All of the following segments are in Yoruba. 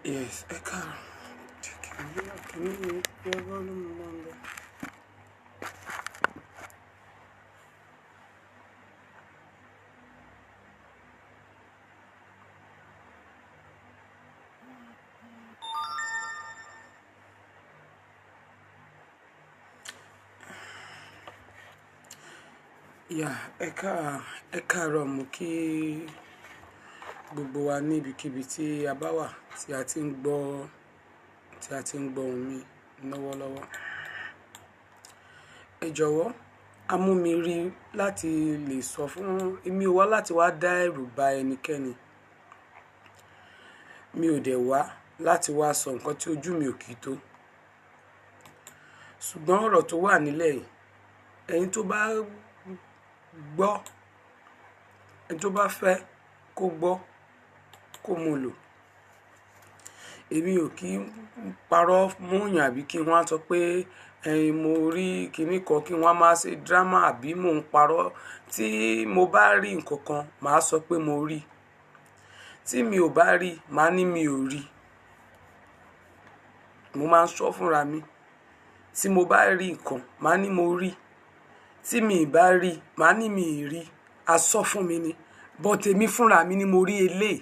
Yes, ẹ káàárọ̀. Jẹ́ kí n gbé kíní mi gbé volume wọn lọ. Yeah, ẹ káàárọ̀. Mo kí gbogbo wa ní ibikíbi tí a bá wà tí a ti ń gbọ́ ohùn mi lọ́wọ́lọ́wọ́. Ẹ jọ̀wọ́, a mú mi rí láti lè sọ fún èmi ò wá láti wá dá ẹ̀rù ba ẹnikẹ́ni. Mi ò dẹ̀ wá láti wá sọ nǹkan tí ojú mi ò kì í tó. Ṣùgbọ́n ọ̀rọ̀ tó wà nílẹ̀ yìí, ẹni tó bá gbọ́, ẹni tó bá fẹ́ kó gbọ́, kó mú lò. Èmi ò kí ń parọ́ múyàn àbí kí wọ́n á sọ pé ẹ̀yin mo rí kíní kan kí wọ́n máa ṣe drama àbí mò ń parọ́. Tí mo bá rí nǹkan kan, màá sọ pé mo rí. Tí mi ò bá rí, màá ní mi ò rí. Mo máa ń sọ fúnra mi. Tí mo bá rí nǹkan, màá ní mo rí. Tí mi ì bá rí, màá ní mi ì rí. A sọ fún mi ni. But èmi fúnra mi ni mo rí eléyìí.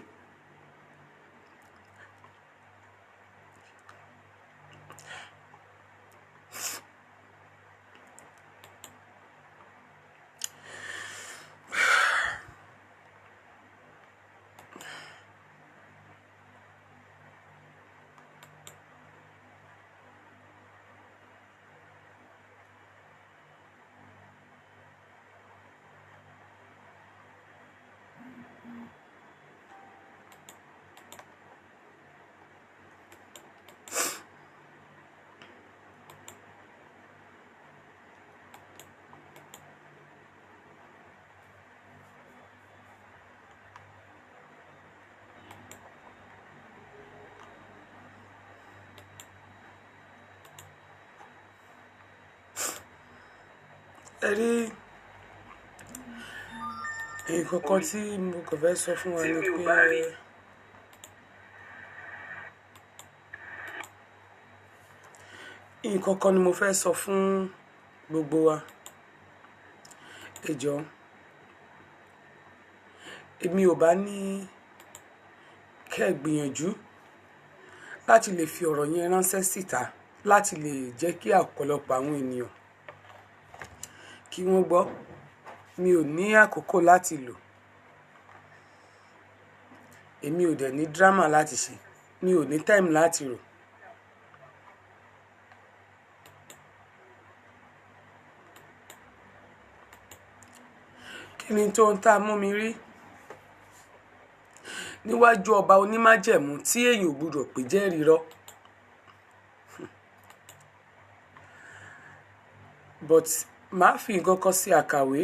Ẹ rí nǹkan kan tí mo kàn fẹ́ sọ fún wa Tí ni mi ò pé bá rí, nǹkan kan ni mo fẹ́ sọ fún gbogbo wa. Ẹ jọ̀ọ́, èmi ò bá ní kẹ́ ẹ gbìyànjú láti lè fi ọ̀rọ̀ yẹn ránṣẹ́ síta láti lè jẹ́ kí ọ̀pọ̀lọpọ̀ àwọn ènìyàn kí wọ́n gbọ́. Mi ò ní àkókò láti lò. Èmi ò dẹ̀ ní drama láti ṣe. Mi ò ní time láti rò. Kí ni tó ń tá mú mi rí? Níwájú ọba onímájẹ̀mú tí èèyàn ò gbọdọ̀ pè jẹ́rìí irọ́. But màá fi nǹkan kan sí àkàwé.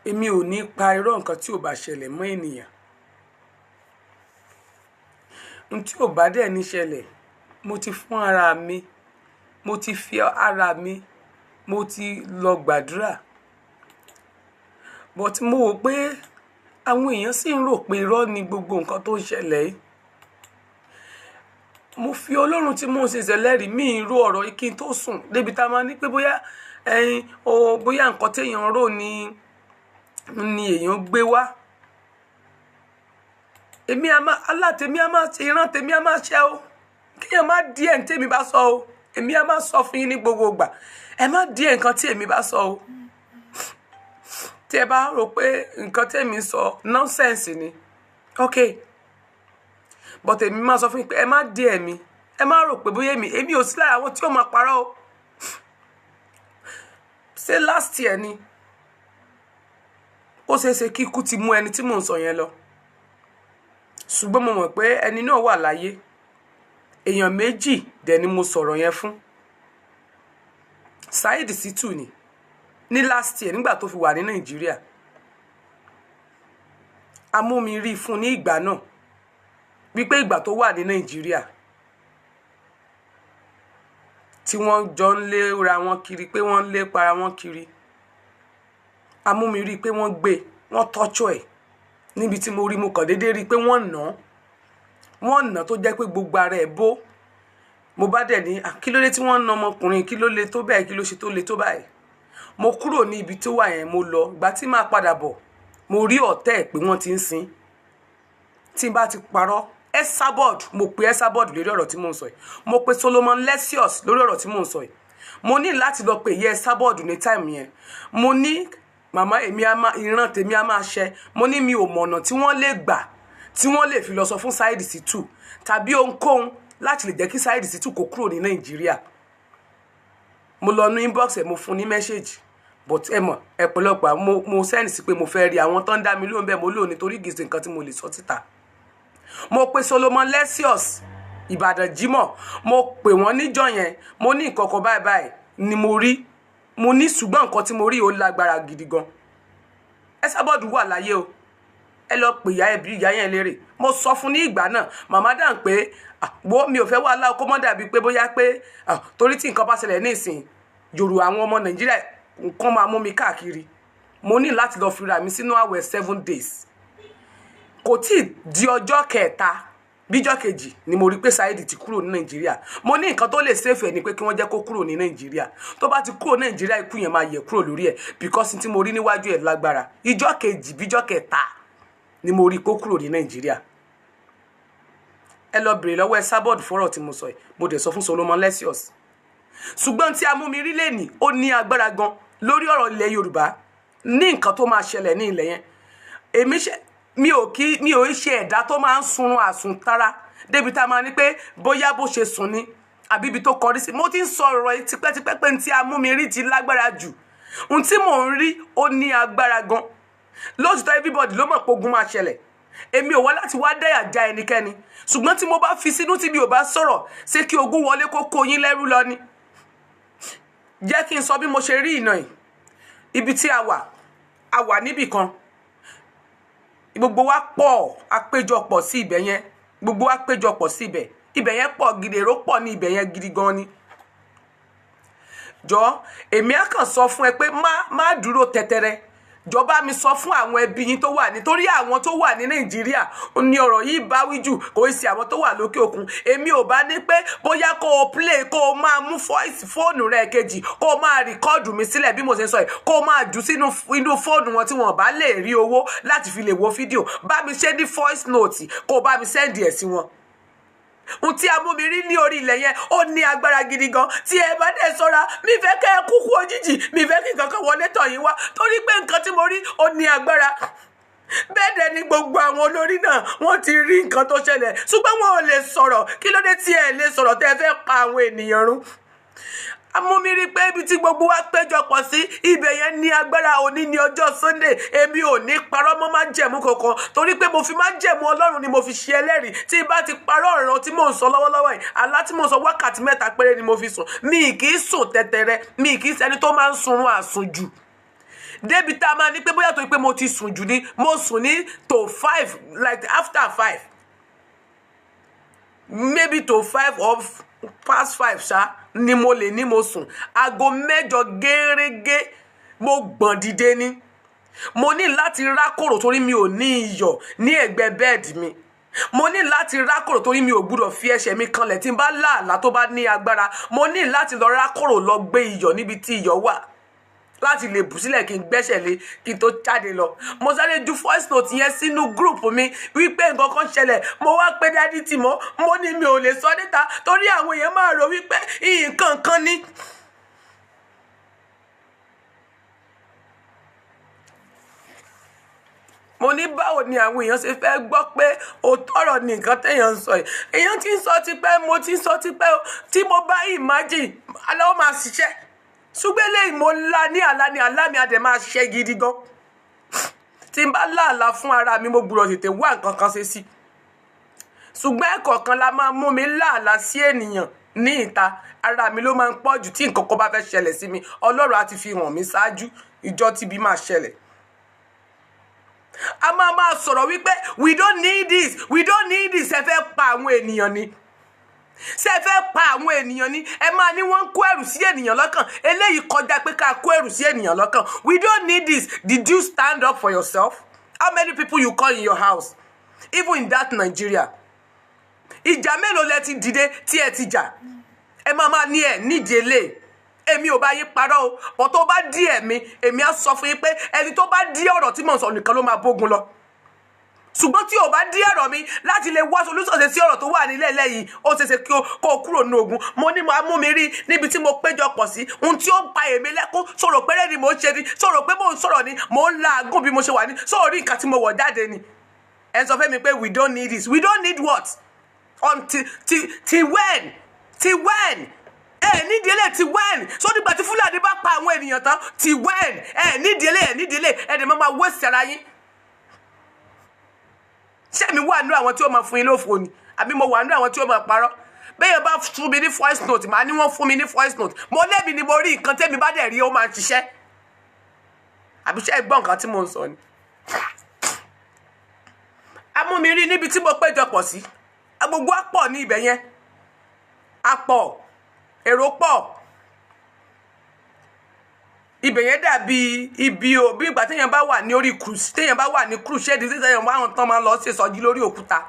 Èmi ò ní pa irọ́ nǹkan tí ò bá ṣẹlẹ̀ mọ́ ènìyàn. Ohun tí ò bá dẹ̀ ní ṣẹlẹ̀, mo ti fún ara mi, mo ti fi ara mi, mo ti lọ gbàdúrà. But mo wò pé àwọn èèyàn sì ń rò pé irọ́ ni gbogbo nǹkan tó ń ṣẹlẹ̀ yìí. Mo fi Ọlọ́run tí mò ń ṣe ṣẹlẹ́rìí, mi ń ro ọ̀rọ̀ yìí kí n tó sùn débi tá a máa ní pé bóyá ẹyin o, bóyá nǹkan téèyàn rò ni èèyàn gbé wá. Èmi a máa, alátèmi a máa ṣe, ìran tèmi a máa ṣe o. Kéèyàn má díẹ̀ ní tèmi bá sọ o. Èmi a máa sọ fún yín ní gbogbo ìgbà. Ẹ má díẹ̀ nǹkan tí èmi bá sọ o. Tí ẹ bá rò pé nǹkan tèmi sọ nonsense ni, okay. But èmi máa sọ fún yín pé ẹ má díẹ̀ mi. Ẹ má rò pé bóyá èmi ò sí lára àwọn tí ó máa parọ́ o. Ṣé last year ni? Ó ṣeé ṣe kí ikú ti mú ẹni tí mò ń sọ yẹn lọ. Ṣùgbọ́n mo mọ̀ pé ẹni náà wà láyé. Èèyàn méjì dẹ̀ ni mo sọ̀rọ̀ yẹn fún. Saheed Shittu ni ní last year nígbà tó fi wà ní Nàìjíríà. A mú mi rí fún ní ìgbà náà wípé ìgbà tó wà ní Nàìjíríà tí wọ́n jọ ń léra wọn kiri, pé wọ́n ń lépa ara wọn kiri. A mú mi rí pé wọ́n gbé, wọ́n tọ́jú ẹ̀ níbi tí mo rí, mo kàn déédéé rí pé wọ́n nà án. Wọ́n nà tó jẹ́ pé gbogbo ara ẹ̀ bó. Mo bá dẹ̀ ní, "Ah, kí ló dé tí wọ́n ń na ọmọkùnrin? Kí ló le tó bẹ́ẹ̀? Kí ló ṣe tó le tó báyìí?" Mo kúrò ní ibi tó wà yẹn, mo lọ. Ìgbà tí màá padà bọ̀, mo rí ọ̀tẹ́ ẹ̀ pé wọ́n ti ń sin. Tí n bá ti parọ́, Esabod, mo pe Esabod lórí ọ̀rọ̀ tí mò ń sọ yìí. Mo pe Solomon Lesios lórí ọ̀rọ̀ tí mò ń sọ yìí. Mo ní láti lọ pe ìyá Esabod ní time yẹn. Mo ní, "Màmá, èmi á máa ìran tèmi á máa ṣẹ." Mo ní mi ò mọ̀nà tí wọ́n lè gbà tí wọ́n lè fi lọ sọ fún Saheed Shittu tàbí ohunkóhun láti lè jẹ́ kí Saheed Shittu kó kúrò ní Nàìjíríà. Mo lọ nu inbox ẹ̀, mo fún ní message, but ẹ mọ̀ ẹ̀pọ̀lọpọ̀ mo send sí pé mo fẹ́ rí àwọn tó ń dá mi lóhùn bẹ́ẹ̀. Mo lóhùn nítorí gèsè nǹkan tí mo lè sọ síta. Mo pe Solomon Lesios Ìbàdàn Jimoh, mo pè wọ́n níjọ́ yẹn. Mo ní nǹkan kan báyìí báyìí ni mo rí. Mo ní ṣùgbọ́n nǹkan tí mo rí, ó lágbára gidi gan. Esabod wà láyé o. Ẹ lọ pè ìyá ẹbí ìyá yẹn lérè. Mo sọ fún ní ìgbà náà, màmá dàn pé, "Ah, wo, mi ò fẹ́ wàhálà, kó mọ́ dàbí pé bóyá pé, ah, torí tí nǹkan bá ṣẹlẹ̀ ní ìsìn yòrò àwọn ọmọ Nàìjíríà, nǹkan máa mú mi káàkiri." Mo ní láti lọ fira mi sínú àwẹ̀ 7 days. Kò tí ì di ọjọ́ kẹta bíjọ́ kejì ni mo rí pé Saheed ti kúrò ní Nàìjíríà. Mo ní nǹkan tó lè save ẹ̀ ni pé kí wọ́n jẹ́ kó kúrò ní Nàìjíríà. Tó bá ti kúrò Nàìjíríà, ikú yẹn máa yẹ kúrò lórí ẹ̀, because tí mo rí níwájú ẹ̀ lágbára. Ìjọ́ kejì bíjọ́ kẹta ni mo rí kó kúrò ní Nàìjíríà. Ẹ lọ bèrè lọ́wọ́ Esabod fọ́rọ̀ tí mo sọ yìí. Mo dẹ̀ sọ fún Solomon Lesios. Ṣùgbọ́n tí a mú mi rí lẹ́nìí, ó ní agbára gan lórí ọ̀rọ̀ ilẹ̀ Yorùbá ní nǹkan tó máa ṣẹlẹ̀ ní ilẹ̀ yẹn. Èmi ṣe mi ò kí mi ò ṣe ẹ̀dá tó máa ń sunrun àsùntara débi tá a máa ní pé bóyá bó ṣe sùn ni àbí ibi tó kọrí sí. Mo ti ń sọ ọ̀rọ̀ yìí tipẹ́tipẹ́ pé n tí a mú mi rí ti lágbára jù. Ohun tí mò ń rí, ó ní agbára gan. Lóòtítọ́, everybody ló mọ̀ pé ogun máa ṣẹlẹ̀. Èmi ò wá láti wá dáyà já ẹnikẹ́ni, ṣùgbọ́n tí mo bá fi sínú, tí mi ò bá sọ̀rọ̀, ṣé kí ogun wọlé kó kó yín lẹ́rú lọ ni? Jẹ́ kí n sọ bí mo ṣe rí ìnà yìí. Ibi tí a wà, a wà níbì kan, gbogbo wa pọ̀, a péjọpọ̀ sí ibẹ̀ yẹn. Gbogbo wa péjọpọ̀ sí ibẹ̀. Ibẹ̀ yẹn pọ̀ gidi, èrò pọ̀ ní ibẹ̀ yẹn gidi gan ni. Jọ, èmi á kàn sọ fún ẹ pé má dúró tẹtẹrẹ. Jọ, bá mi sọ fún àwọn ẹbí yín tó wà, nítorí àwọn tó wà ní Nàìjíríà ní ọ̀rọ̀ yìí bá wí jù, kò sí àwọn tó wà lókè òkun. Èmi ò bá ní pé bóyá kó o play, kó o máa mú voice fóònù rẹ kejì, kó o máa record mi sílẹ̀ bí mo ṣe sọ yìí, kó o máa jù sínú inú fóònù wọn tí wọn bá lè rí owó láti fi lè wo fídíò. Bá mi ṣe ní voice note, kó o bá mi send ẹ̀ sí wọn. Ohun tí a mú mi rí ní orí ilẹ̀ yẹn, ó ní agbára gidi gan. Tí ẹ bá dẹ̀ sọ́ra, mi fẹ́ kẹ́ ẹ kúkú òjijì, mi fẹ́ kí nǹkan kan wọlé tọ̀ yín wá, torí pé nǹkan tí mo rí, ó ní agbára. Bẹ́ẹ̀ dẹ̀ ni gbogbo àwọn olórí náà, wọ́n ti rí nǹkan tó ṣẹlẹ̀, ṣùgbọ́n wọn ò lè sọ̀rọ̀. Kí ló dé tí ẹ lè sọ̀rọ̀ tẹ́ ẹ fẹ́ pa àwọn ènìyàn run? Amúmírí pé ibi tí gbogbo wa péjọpọ̀ sí, ibẹ̀ yẹn ní agbára. Òní ní ọjọ́ Sunday. Èmi ò ní parọ́ mọ́ májẹ̀mú kankan, torí pé mo fi májẹ̀mú Ọlọ́run ni mo fi ṣe ẹlẹ́rìí. Tí n bá ti parọ́ ọ̀ràn tí mò ń sọ lọ́wọ́lọ́wọ́ yìí, àlá tí mò ń sọ, wákàtí 3 péré ni mo fi sùn. Mi kì í sùn tẹ̀tẹ̀rẹ̀, mi kì í ṣẹni tó máa ń sunrun àsùnjù débi tá a máa ní pé bóyá tó pé mo ti sùn jù ni. Mo sùn ní to 5, like after 5, maybe to 5 or past 5 ṣá ni mo lè ní mo sùn. Aago 8 gẹ́rẹ́gẹ́ mo gbọ̀n dìde ni. Mo ní láti rákòrò torí mi ò ní iyọ̀ ní ẹ̀gbẹ́ bed mi. Mo ní láti rákòrò torí mi ò gbúdọ̀ fi ẹsẹ̀ mi kanlẹ̀ tí n bá láàlá tó bá ní agbára. Mo ní láti lọ rákòrò, lọ gbé iyọ̀ níbi tí iyọ̀ wà láti lè bù sílẹ̀ kí n gbẹ́sẹ̀ lé kí n tó jáde lọ. Mo sáré ju voice note yẹn sínú group mi wípé nǹkan kan ṣẹlẹ̀. Mo wá pé daddy tì mọ́. Mo ní mi ò lè sọ níta torí àwọn èèyàn máa rò wípé nǹkan kan ní. Mo ní báwo ni àwọn èèyàn ṣe fẹ́ gbọ́ pé òótọ́ ọ̀rọ̀ ni nǹkan téèyàn ń sọ yìí? Èèyàn ti ń sọ tipẹ́, mo ti ń sọ tipẹ́ o. Tí mo bá imagine aláwọ̀ máa ṣiṣẹ́, ṣùgbọ́n eléyìí, mo lá ní àlá ní àlá mi, a dẹ̀ máa ṣiṣẹ́ gidi gan. Tí n bá láàlá fún ara mi, mo gbúdọ̀ tètè wá nǹkan kan ṣe sí. Ṣùgbọ́n ẹ̀kọ̀ọ̀kan la máa mú mi láàlá sí ènìyàn ní ìta. Ara mi ló máa ń pọ̀ jù. Tí nǹkan kan bá fẹ́ ṣẹlẹ̀ sí mi, Ọlọ́run á ti fi hàn mí ṣáájú ìjọ tíbi máa ṣẹlẹ̀. A máa máa sọ̀rọ̀ wípé we don't need this, we don't need this. Ẹ fẹ́ pa àwọn ènìyàn ni? Ṣé ẹ fẹ́ pa àwọn ènìyàn ni? Ẹ máa ní wọ́n ń kó ẹrù sí ènìyàn lọ́kàn. Eléyìí kọjá pé ká kó ẹrù sí ènìyàn lọ́kàn. We don't need this. Did you stand up for yourself? How many people you call in your house, even in that Nigeria? Ìjà mélòó lẹ ti dìde tí ẹ ti jà? Ẹ máa máa ní ẹ nídìí eléyìí. Èmi ò bá yín parọ́ o, bọ̀ tó bá dí ẹ̀mí, èmi á sọ fún yín pé ẹni tó bá dí ọ̀rọ̀ tí mò ń sọ nìkan ló máa bógun lọ. Ṣùgbọ́n tí o bá dí ọ̀rọ̀ mi láti lè wá solution ṣe sí ọ̀rọ̀ tó wà nílẹ̀ lẹ́yìn, ó ṣeéṣe kí o kó o kúrò ní ogun. Mo ní mo mú mi rí níbi tí mo péjọ pọ̀ sí, ohun tí ó ń pa èmi lẹ́kún. Sọ̀rọ̀ péré ni mò ń ṣe ni, sọ̀rọ̀ pé mò ń sọ̀rọ̀ ni, mò ń làágùn bí mo ṣe wà ní sọ̀rọ̀ rí nǹkan tí mo wọ̀ jáde ni. Ẹ sọ fẹ́ mi pé we don't need this. We don't need what? Until till till when? Till when? Ẹ nídìí ilé, till when? So nígbà tí Fúlàní bá pa àwọn ènìyàn tán, till when? Ẹ nídìí ilé, ẹ nídìí ilé, ẹ dẹ̀ máa waste ara yín. Ṣé mi wà nínú àwọn tí ó máa fún yín lófo ni, àbí mo wà nínú àwọn tí ó máa parọ́? Bẹ́ẹ̀ bá fún mi ní voice note, màá ní wọ́n fún mi ní voice note. Mo lébi ni mo rí nǹkan tẹ́mi bá dẹ̀ rí, ó máa ń ṣiṣẹ́. Àbí ṣé ẹ gbọ́ nǹkan tí mo ń sọ ni? Amúmi rí níbi tí mo péjọpọ̀ sí, gbogbo á pọ̀ ní ibẹ̀ yẹn, á pọ̀, èrò pọ̀. Ibẹ̀ yẹn dàbí ibi o, bí ìgbà téèyàn bá wà ní orí cruise, téèyàn bá wà ní crusade, téèyàn bá wọn tán máa lọ ṣe ìsọjí lórí òkúta.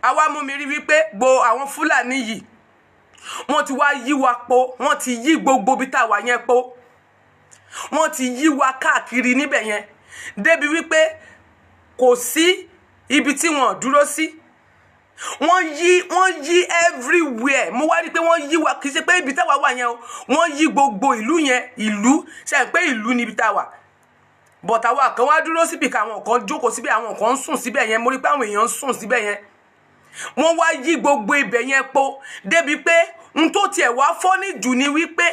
Àwa mú mi rí wípé gbo àwọn Fúlàní yìí, wọ́n ti wá yí wa po, wọ́n ti yí gbogbo ibi tá a wà yẹn po, wọ́n ti yí wa káàkiri níbẹ̀ yẹn, débi wípé kò sí ibi tí wọ́n dúró sí. Wọ́n yí everywhere. Mo wá rí i pé wọ́n yí wa, kì í ṣe pé ibi táwa wà yẹn o, wọ́n yí gbogbo ìlú yẹn. Ìlú ṣe pé ìlú níbi táwa, but àwa kan wá dúró síbi kan, àwọn kan jókòó síbẹ̀, àwọn kan ń sùn síbẹ̀ yẹn. Mo rí pé àwọn èèyàn ń sùn síbẹ̀ yẹn. Wọ́n wá yí gbogbo ibẹ̀ yẹn po, débi pé n tó tiẹ̀ wá fọ́ ní jù ni wípé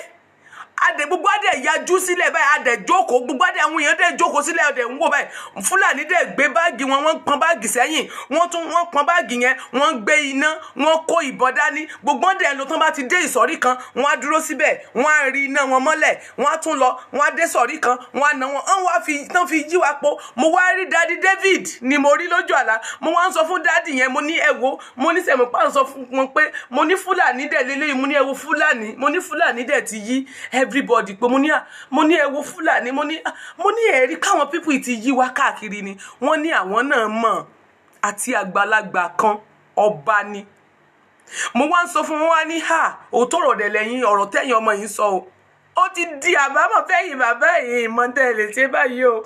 adẹ gbogbo adẹ yajú sílẹ̀ báyìí, adẹ jókòó, gbogbo adẹ, àwọn èèyàn dẹ jókòó sílẹ̀, adẹ ń wò báyìí. Fúlàní dẹ gbé báàgì wọn, wọ́n pọn báàgì sẹ́yìn, wọ́n tún wọ́n pọn báàgì yẹn, wọ́n gbé iná, wọ́n kó ìbọn dání. Gbogbo dẹ lọ tán, bá ti dé ìsọ̀rí kan, wọ́n á dúró síbẹ̀, wọ́n á rí iná wọn mọ́lẹ̀, wọ́n á tún lọ, wọ́n á dé sọ̀rí kan, wọ́n á nà wọ́n, wọ́n wá fi tán fi yí wa po. Mo wá rí Daddy David ni mo rí lójú àlá. Mo wá ń sọ fún daddy yẹn, mo ní ẹ wo, mo ní sẹ̀mú pa ń sọ fún wọn pé mo ní Fúlàní dẹ̀ lélẹ́yìn. Mo ní ẹ wo Fúlàní, mo ní Fúlàní dẹ̀ ti yí everybody pé mo ní à, mo ní ẹ wo Fúlàní, mo ní ẹ̀rí káwọn people ti yí wa káàkiri ni. Wọ́n ní àwọn náà mọ̀, àti àgbàlagbà kan, ọba ni. Mo wá ń sọ fún wọn, wá ní ha, òótọ́ ọ̀rọ̀ dẹ̀ lẹ́yìn ọ̀rọ̀ tẹ́yìn ọmọ yìí sọ o, ó ti di àbámọ̀ fẹ́yìn bàbá yìí, mọ̀ tẹ́ ẹ lè ṣe báyìí o.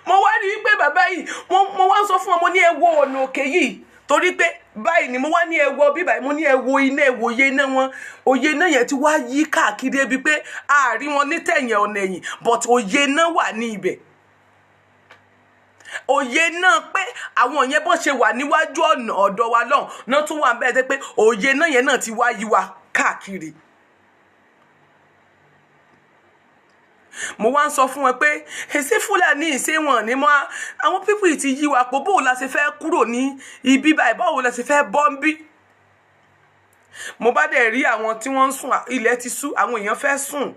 Mo wá rí i pé bàbá yìí, mo wá ń sọ fún wọn, mo ní ẹ wo ọ̀nà òkè yìí, torí pé báyìí ni mo wá ní ẹ wo bí báyìí, mo ní ẹ wo iná, ẹ wo òye iná wọn. Òye iná yẹn ti wá yí káàkiri ebi pé àárí wọn ní tẹ̀yìn ọ̀nà ẹ̀yìn, but òye iná wà ní ibẹ̀, òye náà pé àwọn yẹn bọ́n ṣe wà níwájú ọ̀nà ọ̀dọ̀ wa lọ́hùn náà tún wà bẹ́ẹ̀ pé òye náà yẹn náà ti wá yí wa káàkiri. Mo wá ń sọ fún wọn pé èsì Fúlàní ìṣe wọn ní mọ́ àwọn people ti yí wa pọ̀, bóò la ṣe fẹ́ kúrò ní ibi báyìí? Báwo la ṣe fẹ́ bọ́ ń bí? Mo bá dẹ̀ rí àwọn tí wọ́n ń sùn, ilẹ̀ ti ṣú, àwọn èèyàn fẹ́ sùn.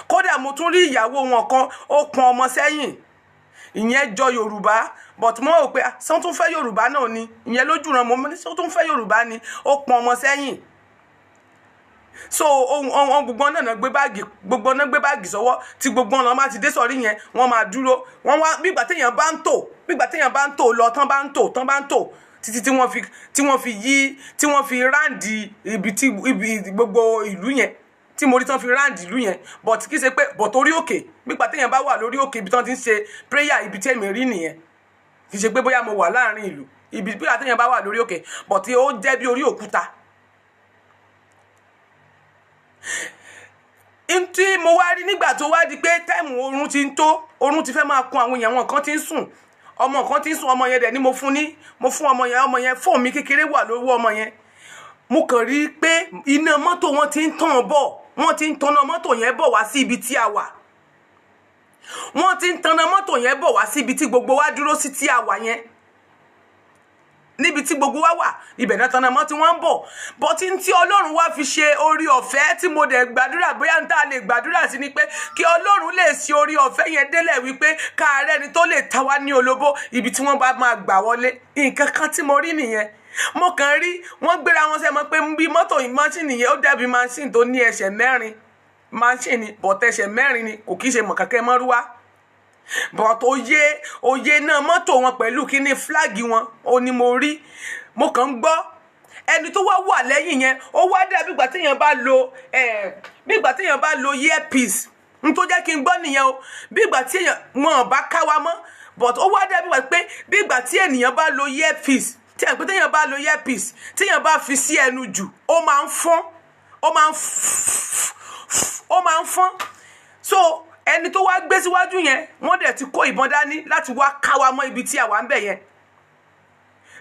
Kódà mo tún rí ìyàwó wọn kan, ó pọn ọmọ sẹ́yìn. Ìyẹn jọ Yorùbá, but mo rò pé ṣé tún fẹ́ Yorùbá náà ni? Ìyẹn lójú ràn mo ní ṣé tún fẹ́ Yorùbá ni? Ó pọn ọmọ sẹ́yìn. So ohun ohun gbogbo náà gbé báàgì, gbogbo náà gbé báàgì sọ́wọ́, tí gbogbo ọ̀nà máa ti dé sọ̀rí yẹn, wọ́n máa dúró. Wọ́n wá bígbà téèyàn bá ń tò, bígbà téèyàn bá ń tò lọ, tán bá ń tò, tán bá ń tò títí tí wọ́n fi yí, tí wọ́n fi round ibi tí ibi gbogbo ìlú yẹn tí mo rí tán fi round ìlú yẹn. But kì í ṣe pé, but orí òkè, nígbà téèyàn bá wà lórí òkè, ibi tán ti ń ṣe prayer, ibi tí èmi rí nìyẹn. Kì í ṣe pé bóyá mo wà láàrin ìlú, ibi bí téèyàn bá wà lórí òkè, but ó jẹ́ bí orí òkúta. Ntí mo wá rí nígbà tó wá di pé time oorun ti ń tó, oorun ti fẹ́ máa kún àwọn èèyàn, wọn kan ti ń sùn, ọmọ kan ti ń sùn. Ọmọ yẹn dẹ̀ ni mo fún ní, mo fún ọmọ yẹn, ọmọ yẹn, fóònù mi kékeré wà lọ́wọ́ ọmọ yẹn. Mo kàn rí i pé iná mọ́tò wọn ti ń tàn bọ̀, wọ́n ti ń tanná mọ́tò yẹn bọ̀ wá sí ibi tí a wà. Wọ́n ti ń tanná mọ́tò yẹn bọ̀ wá sí ibi tí gbogbo wa dúró sí tí a wà yẹn, níbi tí gbogbo wa wà, ibẹ̀ náà tanná mọ́ tí wọ́n ń bọ̀. Bọ́tí tí Ọlọ́run wá fi ṣe orí ọ̀fẹ́ tí mo dẹ̀ gbàdúrà, bóyá ń tá a lè gbàdúrà sí ni pé kí Ọlọ́run lè ṣe orí ọ̀fẹ́ yẹn délẹ̀ wípé káàárẹ̀ ni tó lè ta wá ní olóbó ibi tí wọ́n bá máa gbà wọlé. Nǹkan kan tí mo rí nìyẹn. Mo kàn rí wọ́n gbéra wọn sẹ́ mọ́ pé bí mọ́tò machine yẹn, ó dàbí machine tó ní ẹsẹ̀ mẹ́rin, machine ni, but ẹsẹ̀ mẹ́rin ni, kò kí ṣe mọ̀kànkẹ́ mọ́rúwá, but òye náà mọ́tò wọn pẹ̀lú kíní flag wọn, ó ní mo rí. Mo wá rí àwọn èèyàn kan, wọ́n wá dúró síbi tí Mo kàn ń gbọ́ ẹni tó wá wà lẹ́yìn yẹn, ó wá dàbí ìgbà téèyàn bá lo bí ìgbà téèyàn bá lo earpiece. N tó jẹ́ kí n gbọ́ nìyẹn o. Bí ìgbà tí èèyàn wọn ò bá ká wa mọ́, but ó wá dàbí ìgbà pé bí ìgbà tí ènìyàn bá lo earpiece, tí ẹ̀ pé téèyàn bá lo earpiece, téèyàn bá fi sí ẹnu jù, ó máa ń fọ́n, ó máa ń fọ́n. So ẹni tó wá gbé síwájú yẹn, wọ́n dẹ̀ ti kó ìbọn dání láti wá ká wa mọ́ ibi tí a wà ń bẹ̀ yẹn,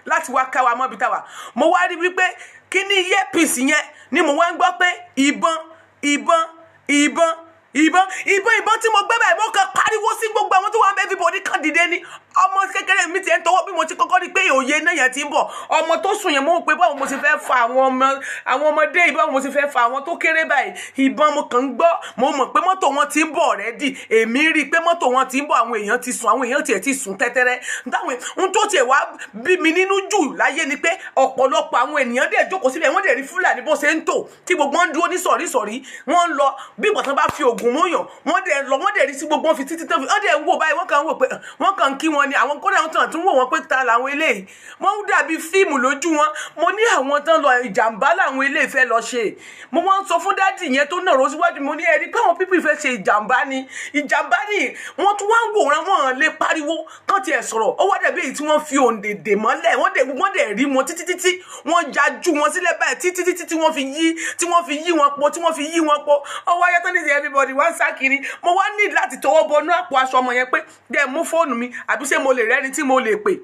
láti wá ká wa mọ́ ibi tá a wà. Mo wá rí wípé kí ní earpiece yẹn ni mo wá ń gbọ́ pé ìbọn, ìbọn, ìbọn, ìbọn, ìbọn, ìbọn. Tí mo gbé báyìí, mo kàn pariwo sí gbogbo àwọn tó wà ń bẹ. Everybody kàn dìde ni. Ọmọ kékeré mi ti ń tọwọ́ bí mo ti kọ́kọ́ rí pé òye náà yẹn ti ń bọ̀. Ọmọ tó sùn yẹn, mo ń pe báwo mo ti fẹ́ fa àwọn ọmọ, àwọn ọmọdé yìí, báwo mo ti fẹ́ fa àwọn tó kéré báyìí. Ìbọn mo kàn ń gbọ́. Mo mọ̀ pé mọ́tò wọn ti ń bọ̀ already. Èmi rí i pé mọ́tò wọn ti ń bọ̀. Àwọn èèyàn ti sùn, àwọn èèyàn tiẹ̀ ti sùn tẹ́tẹ́rẹ́. Táwọn ń tó tiẹ̀ wá bí mi nínú jù láyé ni pé ọ̀pọ̀lọpọ̀ àwọn ènìyàn dẹ̀ jókòó síbẹ̀, wọ́n dẹ̀ rí Fúlàní bó ṣe ń tò, tí gbogbo wọn dúró ní sọ̀rí sọ̀rí. Wọ́n ń lọ bí ìgbà tán bá fi oògùn múyàn. Wọ́n dẹ̀ lọ, wọ́n dẹ̀ rí sí gbogbo wọn fi títí tán fi wọ́n dẹ̀ ń wò báyìí. Wọ́n kàn ń wò pé, wọ́n kàn ń kí wọn ni. Àwọn kódà wọn tàn tún wò wọ́n pé ta làwọn eléyìí. Wọ́n ń dàbí fíìmù lójú wọn. Mo ní àwọn tán lọ, ìjàmbá làwọn eléyìí fẹ́ lọ ṣe. Mo wọ́n ń sọ fún daddy yẹn tó nàró síwájú, mo ní ẹni pé àwọn people fẹ́ ṣe ìjàmbá ni, ìjàmbá ni. Wọ́n tún wá ń wòran, wọn lè pariwo kán tiẹ̀ sọ̀rọ̀. Ó wá dàbí èyí tí wọ́n fi òǹdèdè mọ́lẹ̀. Wọ́n dẹ̀ rí wọn títí títí, wọ́n jajú wọn sílẹ̀ báyìí títí títí tí wọ́n fi yí, tí wọ́n fi yí wọn po, tí wọ́n fi yí wọn po. Ó wáyé tó ní ti everybody wá ń sá kiri. Mo wá ní láti tọwọ́ bọnú àpò aṣọ ọmọ yẹn pé dẹ́ mú fóònù mi, àbí ṣé mo lè rẹ́ni tí mo lè pè.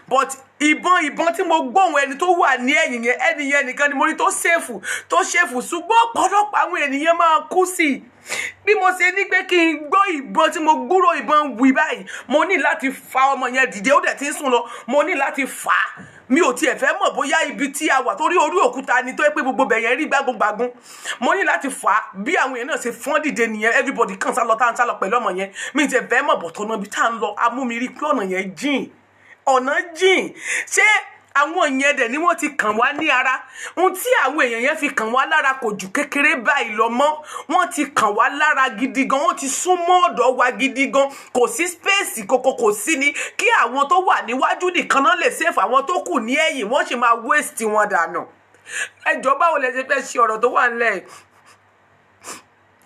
But ìbọn, ìbọn tí mo gbóhùn ẹni tó wà ní ẹ̀yìn yẹn, ẹni yẹn nìkan ni mo rí tó safe, tó safe. Ṣùgbọ́n ọ̀pọ̀lọpọ̀ àwọn ènìyàn máa kú sí i. Bí mo ṣe ní pé kí n gbọ́ ìbọn, tí mo gbúrò ìbọn wì báyìí, mo ní láti fa ọmọ yẹn dìde. Ó dẹ̀ ti ń sùn lọ. Mo ní láti fà á. Mi ò tiẹ̀ fẹ́ mọ̀ bóyá ibi tí a wà, torí orí òkúta ni, tó yẹ pé gbogbo bẹ̀yẹn rí gbágungbàgun. Mo ní láti fà á. Bí àwọn èèyàn náà ṣe fọ́n dìde nìyẹn. Everybody kàn sá lọ, tá à ń sá lọ pẹ̀lú ọmọ yẹn. Mi tiẹ̀ fẹ́ mọ̀ bọ̀tọ̀ náà ibi tá à ń lọ. Amúmi rí pé ọ̀nà yẹn jìn, ọ̀nà jìn. Ṣé àwọn yẹn dẹ̀ ni wọ́n ti kàn wá ní ara? Ohun tí àwọn èèyàn yẹn fi kàn wá lára kò jù kékeré báyìí lọ mọ́. Wọ́n ti kàn wá lára gidi gan, wọ́n ti súnmọ́ ọ̀dọ̀ wa gidi gan. Kò sí space kòkò, kò sí ni kí àwọn tó wà níwájú nìkan náà lè save. Àwọn tó kù ní ẹ̀yìn, wọ́n sì máa waste wọn dànù. Ẹjọ́, báwo lẹ ṣe fẹ́ ṣe ọ̀rọ̀ tó wà nílẹ̀ yìí?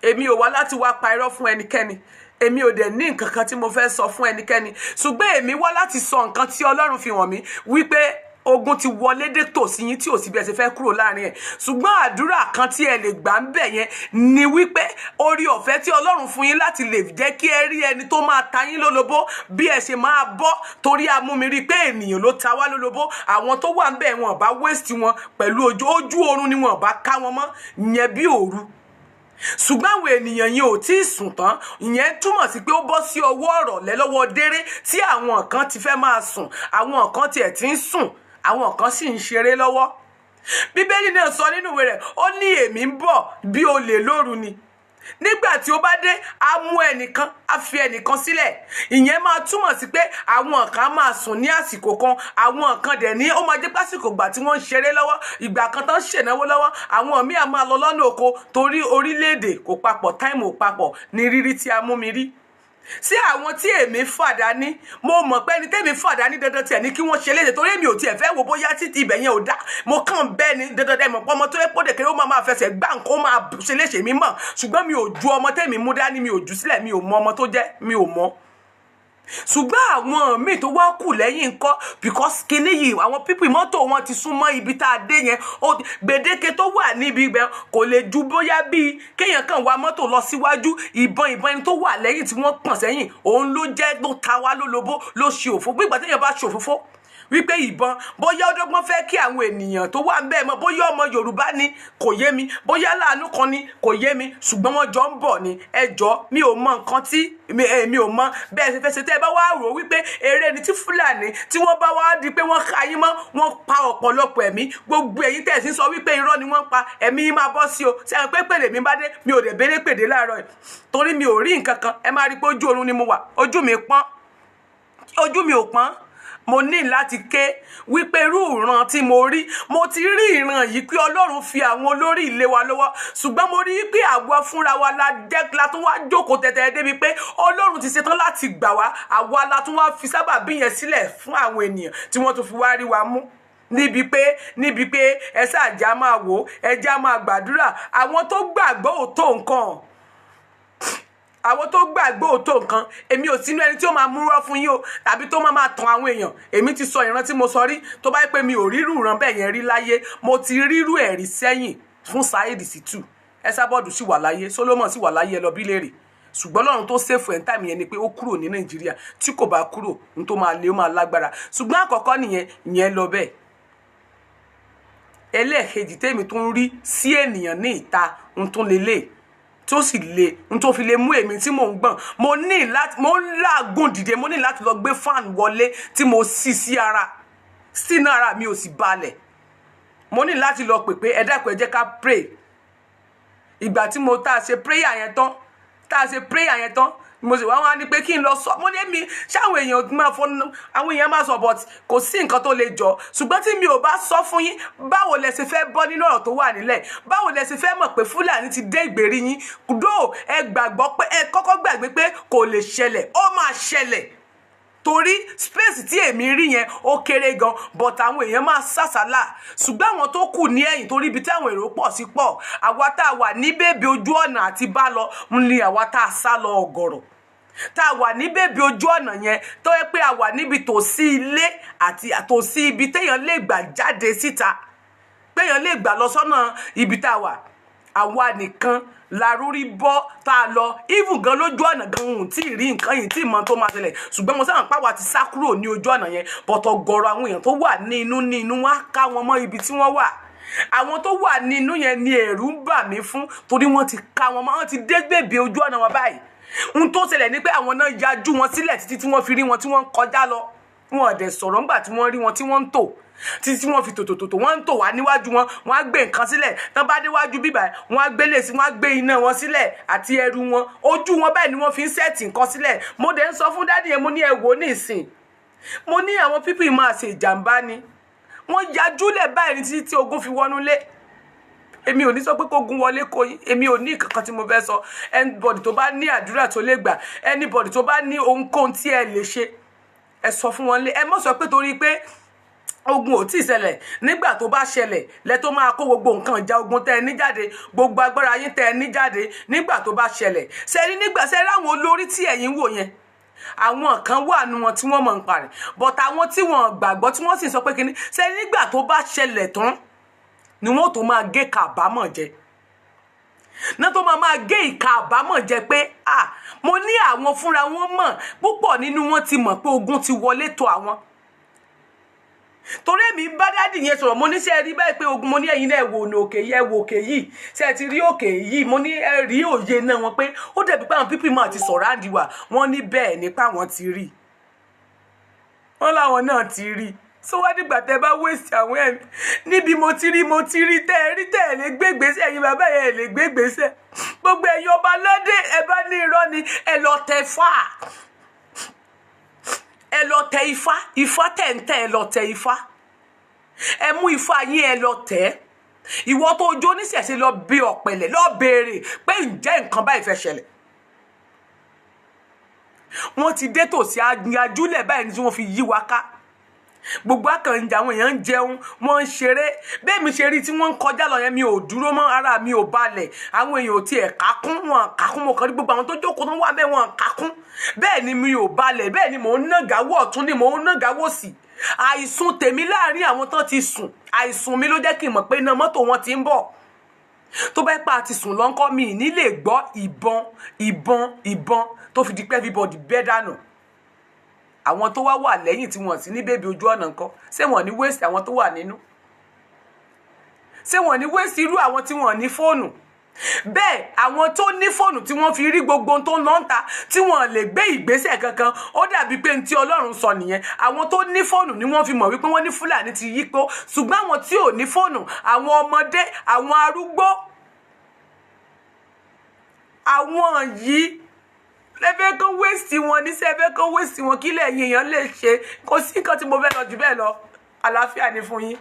Èmi ò wá láti wá pa irọ́ fún ẹnikẹ́ni. Èmi ò dẹ̀ ní nǹkan kan tí mo fẹ́ sọ fún ẹnikẹ́ni, ṣùgbọ́n èmi wá láti sọ nǹkan tí Ọlọ́run fi hàn mí wípé ogun ti wọlé dé tòsí yín tí ò sí bí ẹ ṣe fẹ́ kúrò láàrin ẹ̀. Ṣùgbọ́n àdúrà kan tí ẹ lè gbà ń bẹ̀ yẹn ni wípé orí ọ̀fẹ́ tí Ọlọ́run fún yín láti lè jẹ́ kí ẹ rí ẹni tó máa ta yín lólobó bí ẹ ṣe máa bọ́, torí amúmi rí i pé ènìyàn ló ta wá lólobó. Àwọn tó wà ń bẹ̀, wọn bá waste wọn pẹ̀lú ojú oorun ni wọn bá ká wọn mọ́ yẹn bí òru. Ṣùgbọ́n àwọn ènìyàn yẹn ò tí ì sùn tán. Ìyẹn túmọ̀ sí pé ó bọ́ sí ọwọ́ ọ̀rọ̀lẹ́ lọ́wọ́ déré tí àwọn kan ti fẹ́ máa sùn, àwọn kan tiẹ̀ ti ń sùn, àwọn kan sì ń ṣeré lọ́wọ́. Bíbélì náà sọ nínú ìwé rẹ̀, ó ní èmi ń bọ̀ bí olè lóru ni. Nígbà tí ó bá dé, á mú ẹnìkan, á fi ẹnìkan sílẹ̀. Ìyẹn máa túmọ̀ sí pé àwọn kan máa sùn ní àsìkò kan, àwọn kan dẹ̀ ní ó máa jẹ́ pásìkò ìgbà tí wọ́n ń ṣeré lọ́wọ́, ìgbà kan tán ń ṣènáwó lọ́wọ́, àwọn míì á máa lọ lọ́nà oko, torí orílẹ̀-èdè kò papọ̀, time ò papọ̀ ní rírí tí a mú mi rí sí. Àwọn tí èmi fà dání, mo mọ̀ pé ẹni tẹ́mi fà dání, dandan tiẹ̀ ní kí wọ́n ṣe léde, torí èmi ò tiẹ̀ fẹ́ wo bóyá títí ibẹ̀ yẹn ò dá. Mo kàn bẹ́ẹ̀ ni dandan ẹ̀ mọ̀ pé ọmọ tó yẹ pọ́dẹ̀ kéré, ó máa máa fẹsẹ̀ gbá nǹkan, ó máa ṣe léṣe. Mi mọ̀, ṣùgbọ́n mi ò ju ọmọ tẹ́mi mú dání, mi ò jù sílẹ̀. Mi ò mọ ọmọ tó jẹ́, mi ò mọ̀. Ṣùgbọ́n àwọn míì tó wá kù lẹ́yìn ńkọ́? Because kinní yìí, àwọn people, mọ́tò wọn ti súnmọ́ ibi tá a dé yẹn. Gbèdéke tó wà níbi ibẹ̀ kò lè ju bóyá bíi kéèyàn kàn wa mọ́tò lọ síwájú. Ìbọn, ìbọn ẹni tó wà lẹ́yìn tí wọ́n pọ̀n sẹ́yìn, òun ló jẹ́ ló ta wá lólobó, ló ṣe òfò. Bí ìgbà téèyàn bá ṣe òfófó wípé ìbọn, bóyá ó dọ́gbọ́n fẹ́ kí àwọn ènìyàn tó wà ń bẹ́ẹ̀ mọ̀, bóyá ọmọ Yorùbá ni, kò yé mi, bóyá láàánú kan ni, kò yé mi. Ṣùgbọ́n wọ́n jọ ń bọ̀ ni. Ẹ jọ, mi ò mọ nǹkan tí mi ò mọ bẹ́ẹ̀ ṣe fẹ́ ṣe. Tẹ́ ẹ bá wá rò wípé eré ni tí Fúlàní tí wọ́n bá wá di pé wọ́n ka yín mọ́, wọ́n pa ọ̀pọ̀lọpọ̀ ẹ̀mí. Gbogbo ẹ̀yin tẹ̀ sí sọ wípé irọ́ ni wọ́n pa, ẹ̀mí yín máa bọ́ sí o. Ṣé ẹ pé pèlè mi bá dé, mi ò dẹ̀ béèrè pèdè láàárọ̀ yìí torí mi ò rí nǹkan kan. Ẹ máa rí pé ojú oorun ni mo wà, ojú mi pọ́n, ojú mi ò pọ́n. Mo ní láti ké wípé irú ìran tí mo rí, mo ti rí ìran yìí pé Ọlọ́run fi àwọn olórí ilé wa lọ́wọ́, ṣùgbọ́n mo rí pé àwa fúnra wa la jẹ́ la tún wá jókòó tẹ̀tẹ̀ débi pé Ọlọ́run ti ṣetán láti gbà wá. Àwa la tún wá fi sábà bí yẹn sílẹ̀ fún àwọn ènìyàn tí wọ́n tún fi wá rí wa mú. Níbi pé ẹ ṣáàjá máa wò, ẹjá máa gbàdúrà. Àwọn tó gbàgbọ́ ò tó nǹkan, àwọn tó gbàgbọ́ ò tó nǹkan. Èmi ò sínú ẹni tí ó máa múrọ́ fún yín o, tàbí tó máa tàn àwọn èèyàn. Èmi ti sọ ìran tí mo sọ rí. Tó bá yẹ pé mi ò rírù ìran bẹ́ẹ̀ yẹn rí láyé, mo ti rírù ẹ̀rí sẹ́yìn fún Saheed Shittu. Esabod sì wà láyé, Solomon sì wà láyé, ẹ lọ bí léèrè. Ṣùgbọ́n Ọlọ́run tó save ẹ̀ ń time yẹn ni pé ó kúrò ní Nàìjíríà. Tí kò bá kúrò, n tó máa lé, ó máa lágbára. Ṣùgbọ́n àkọ́kọ́ nìyẹn, ìyẹn lọ bẹ́ẹ̀. Ẹlẹ́ẹ̀kejì tèmi tó ń rí sí ènìyàn ní ìta ń tún lélẹ̀, tó sì le n tó fi lè mú èmi tí mò ń gbọ̀n, mo ní láti, mo ń làágùn dìde, mo ní láti lọ gbé fan wọlé tí mo sì sí ara sínú ara mi ò sì balẹ̀. Mo ní láti lọ pè pé ẹ dákun, ẹ jẹ́ ká pray. Ìgbà tí mo tá a ṣe prayer yẹn tán, tá a ṣe prayer yẹn tán, mo sì wá wá ní pé kí n lọ sọ. Mo ní mi ṣáwọn èèyàn máa fọ, àwọn èèyàn máa sọ, but kò sí nǹkan tó lè jọ. Ṣùgbọ́n tí mi ò bá sọ fún yín, báwo lẹ ṣe fẹ́ bọ́ nínú ọ̀rọ̀ tó wà nílẹ̀? Báwo lẹ ṣe fẹ́ mọ̀ pé Fúlàní ti dé ìgbèrí yín? Dó ẹ gbàgbọ́ pé ẹ kọ́kọ́ gbàgbé pé kò lè ṣẹlẹ̀, ó máa ṣẹlẹ̀, torí space tí èmi rí yẹn, ó kéré gan, but àwọn èèyàn máa sàsálà. Ṣùgbọ́n àwọn tó kù ní ẹ̀yìn, torí ibi tí àwọn èrò pọ̀ sí pọ̀, àwa tá a wà ní bèbè ojú ọ̀nà àti bá lọ ní àwa tá a sá lọ, ọ̀gọ̀rọ̀ tá a wà ní bèbè ojú ọ̀nà yẹn, tó yẹ pé a wà níbi tòsí ilé àti tòsí ibi téèyàn lè gbà jáde síta, péèyàn lè gbà lọ sọ́nà ibi tá a wà, àwa nìkan la rórí bọ́ tá a lọ. Even gan lójú ọ̀nà gan, ohun tí ì rí nǹkan yìí tí ìmọ̀ tó máa ṣẹlẹ̀, ṣùgbọ́n mo sábà pàwọ́ àti sá kúrò ní ojú ọ̀nà yẹn. But ọ̀gọ̀rọ̀ àwọn èèyàn tó wà ní inú ní inú, wọn á ká wọn mọ́ ibi tí wọ́n wà. Àwọn tó wà ní inú yẹn ni ẹ̀rù ń bà mí fún, torí wọ́n ti ká wọn mọ́, wọ́n ti dé bèbè ojú ọ̀nà wọn báyìí. Ohun tó ṣẹlẹ̀ ni pé àwọn náà yajú wọn sílẹ̀ títí tí wọ́n fi rí wọn tí wọ́n ń kọjá lọ. Wọn ò dẹ̀ sọ̀rọ̀ ńgbà tí wọ́n rí wọn tí wọ́n ń tò títí tí wọ́n fi tòtòtòtò. Wọ́n ń tò wá níwájú wọn, wọ́n á gbé nǹkan sílẹ̀. Tán bá déwájú bíbà, wọ́n á gbélé sí, wọ́n á gbé iná wọn sílẹ̀ àti ẹrù wọn. Ojú wọn báyìí ni wọ́n fi ń set nǹkan sílẹ̀. Mo dẹ̀ ń sọ fún daddy yẹn, mo ní ẹ wò ó nísìn, mo ní àwọn people máa ṣe ìjàmbá ni. Wọ́n yajúlẹ̀ báyìí ní títí tí ogun fi wọnú lé. Èmi ò ní sọ pé kógun wọlé kó yín. Èmi ò ní kankan tí mo fẹ́ sọ. Anybody tó bá ní àdúrà tó lè gbà, anybody tó bá ní ohunkóhun tí ẹ lè ṣe, ẹ sọ fún wọn lé. Ẹ mọ̀ sọ pé torí pé ogun ò tí ì ṣẹlẹ̀, nígbà tó bá ṣẹlẹ̀ lẹ tó máa kó gbogbo nǹkan ìjà ogun tẹ́ ẹ ní jáde, gbogbo agbára yín tẹ́ ẹ ní jáde nígbà tó bá ṣẹlẹ̀. Ṣe rí nígbà ṣe rí àwọn olórí tí ẹ̀yin wò yẹn, àwọn kan wà nù wọn tí wọ́n mọ̀ ń parẹ́, but àwọn tí wọ́n gbàgbọ́, tí wọ́n sì sọ pé kíní ṣe rí, nígbà tó bá ṣẹlẹ̀ tán ni wọ́n tó máa gé kàbámọ̀ jẹ náà, tó máa gé ìka àbámọ̀ jẹ pé ah, mo ní àwọn fúnra wọn mọ̀. Púpọ̀ nínú wọn ti mọ̀ pé ogun ti wọlé tó àwọn, torí èmi bá daddy yẹn sọ̀rọ̀. Mo ní ṣe rí báyìí pé ogun, mo ní ẹ̀yin náà wò ní òkè yìí, ẹ wo òkè yìí, ṣe ti rí òkè yìí? Mo ní ẹ rí òye náà wọn pé ó dẹ̀bi pé àwọn people máa ti sọ̀rọ̀ àdìwà. Wọ́n ní bẹ́ẹ̀ ni, pé àwọn ti rí, wọ́n láwọn náà ti rí. So wá dìgbà tẹ bá wéṣì àwọn ẹ̀mí níbi mo ti rí, mo ti rí tẹ́ ẹ rí, tẹ́ ẹ lè gbé gbèsè. Ẹ̀yin bàbá yẹn lè gbé gbèsè. Gbogbo ẹ̀yin ọba lọ́dẹ, ẹ bá ní irọ́ ni, ẹ lọ tẹ fà, ẹ lọ tẹ ifá. Ifá tẹ̀ ń tẹ̀, ẹ lọ tẹ ifá, ẹ mú ifá yín, ẹ lọ tẹ̀. Ìwọ tó jó níṣẹ̀ṣe, lọ bí ọ̀pẹ̀lẹ̀, lọ béèrè pé ǹjẹ́ nǹkan báyìí fẹ́ ṣẹlẹ̀. Wọ́n ti dé tòsí ajúlẹ̀ báyìí ní tí wọ́n fi yí wa ká. Gbogbo akànjà, àwọn èèyàn ń jẹun, wọ́n ń ṣeré. Bẹ́ẹ̀ mi ṣe rí tí wọ́n ń kọjá lọ yẹn, mi ò dúró mọ́, ara mi ò balẹ̀. Àwọn èèyàn ò tiẹ̀ kákún, wọn kákún. Mo kàn rí gbogbo àwọn tó jókòó tó wà bẹ́ẹ̀, wọn kákún. Bẹ́ẹ̀ ni mi ò balẹ̀, bẹ́ẹ̀ ni mò ń nàgáwó ọ̀tún, ni mò ń nàgáwó sí. Àìsùn tèmi láàrin àwọn tán ti sùn, àìsùn mi ló jẹ́ kí n mọ̀ pé iná mọ́tò wọn ti ń bọ̀. Tó bá pa àti sùn lọ́nkọ́, mi ní lè gbọ́ ìbọn, ìbọn, ìbọn tó fi di pé everybody bẹ́ dànù. Àwọn tó wá wà lẹ́yìn tí wọ́n sì ní bèbè ojú ọ̀nà ńkọ́? Ṣé wọ́n ní waste àwọn tó wà nínú? Ṣé wọ́n ní waste irú àwọn tí wọ́n ní fóònù bẹ́ẹ̀? Àwọn tó ní fóònù tí wọ́n fi rí gbogbo ohun tó ń lọ ń ta, tí wọ́n lè gbé ìgbésẹ̀ kankan, ó dàbí pé ní tí Ọlọ́run sọ nìyẹn. Àwọn tó ní fóònù ni wọ́n fi mọ̀ wípé wọ́n ní Fúlàní ti yípo. Ṣùgbọ́n àwọn tí ò ní fóònù, àwọn ọmọdé, àwọn arúgbó, àwọn yìí lẹ́fẹ̀ẹ́ kó waste wọn ní sẹ́fẹ́ kó waste wọn. Kí lẹ́yìn èèyàn lè ṣe? Kò sí nǹkan tí mo fẹ́ lọ jù bẹ́ẹ̀ lọ. Àlàáfíà ni fún yín.